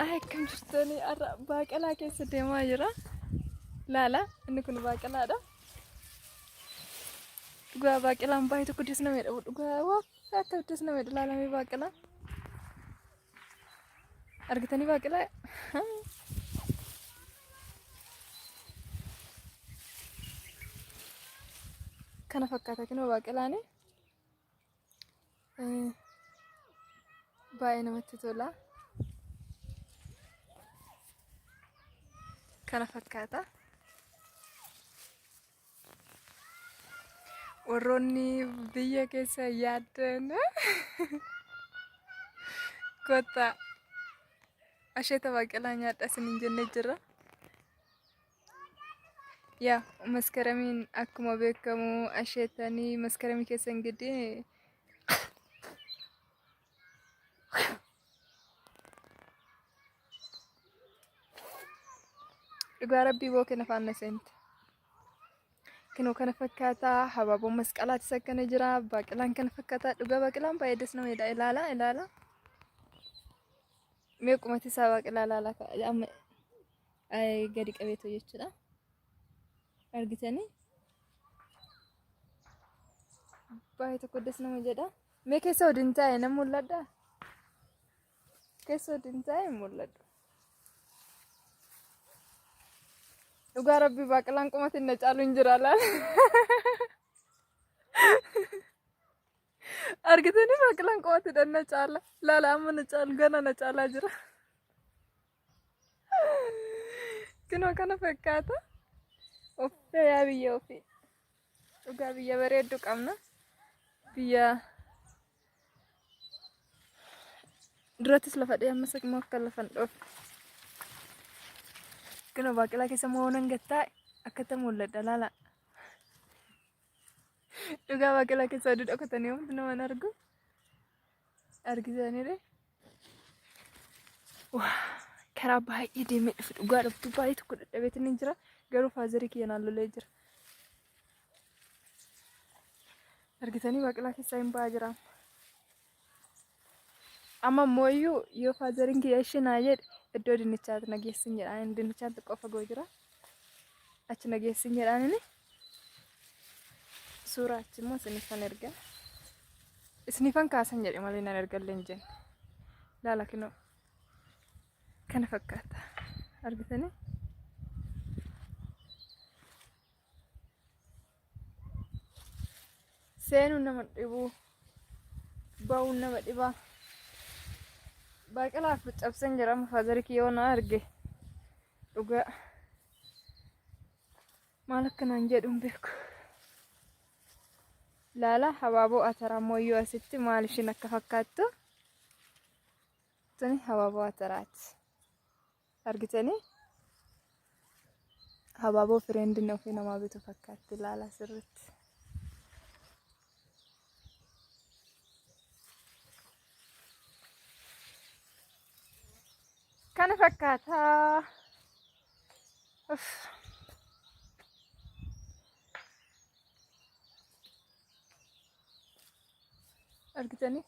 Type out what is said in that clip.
Akkam jirtanii har'a baaqelaa keessa deemaa jira. Laala inni kun baaqelaadha. Dhugaa baaqelaan baay'ee tokko des nama jedhamu dhugaa waa akka des nama jedhu laalamee baaqelaa. Argitanii baaqelaa? Kana fakkaata kinoo baaqelaani. Baay'ee namatti tola. Kana fakkaata. Warroonni biyya keessa yaaddan kottaa asheeta baaqelaa nyaadha isiniin jennee jirra. Yaa maskaramiin akkuma beekamu asheetanii maskaramii keessa ingiddii dhugaa rabbii bookeen afaan na seente. Kinoo kana fakkaata habaaboon masqalaatis akkana jira baaqelaan kana fakkaata dhugaa baaqelaan baay'ee das nama jedha ilaala ilaala. Mee qumati isaa baaqelaa ilaala amma gadi qabeetu jechuudha. Argitanii? Baay'ee tokko das nama jedha. Mee keessa waliin taa'e nan mul'adhaa? Keessa waliin taa'e hin mul'adhu. Dhugaa rabbii baaqelaan qumatiin na caalu hin jira laala. Argitanii baaqelaan qumatidhaan na caala. Laala amma na caalu gana na caalaa jira. Kunoo kana fakkaata. Uffee yaa biyya ofii. Dhugaa biyya bareeddu qabna. Biyya durattis lafa dhee ammas immoo akka lafa hin dhoofne. Kunoo baaqelaa keessa immoo nan gattaa'e akkatti mul'adha laala. Dhugaa baaqelaa keessa aduu dhokatanii homtu nama hin argu. Argitaniire? Karaa baay'ee deemee dhufe dhugaa dhuftu baay'ee tokko dadhabeetiin ni jira. Garuu faazarii kiyya naan lolee jira. Argitanii baaqelaa keessaa hin ba'aa jira. Amma immoo iyyuu yoo faazariin kiyya ishee naa jedhe iddoo dinnichaatti na geessin jedhaan dinnichaan xiqqoo fagoo jira. Achi na geessin jedhaan inni suuraa achi immoo isiniifan erga. Isiniifan kaasan jedhe malee nan ergallee hin jenne. Laala kinoo kana fakkaata. Argitanii? Seenuun nama dhibu, ba'uun nama dhiba. Baaqelaaf cabseen jira amma faazari kiyya yoo na arge dhugaa maal akka naan jedhu hin beeku. Laala habaaboo ataraa mooyyoo asitti maal ishiin akka fakkaattu tuni habaaboo ataraati. Argitanii? Habaaboo fireendiin ofii namaa bitu fakkaatti ilaala sirriitti. Kana fakkaata. Uff. Argitanii?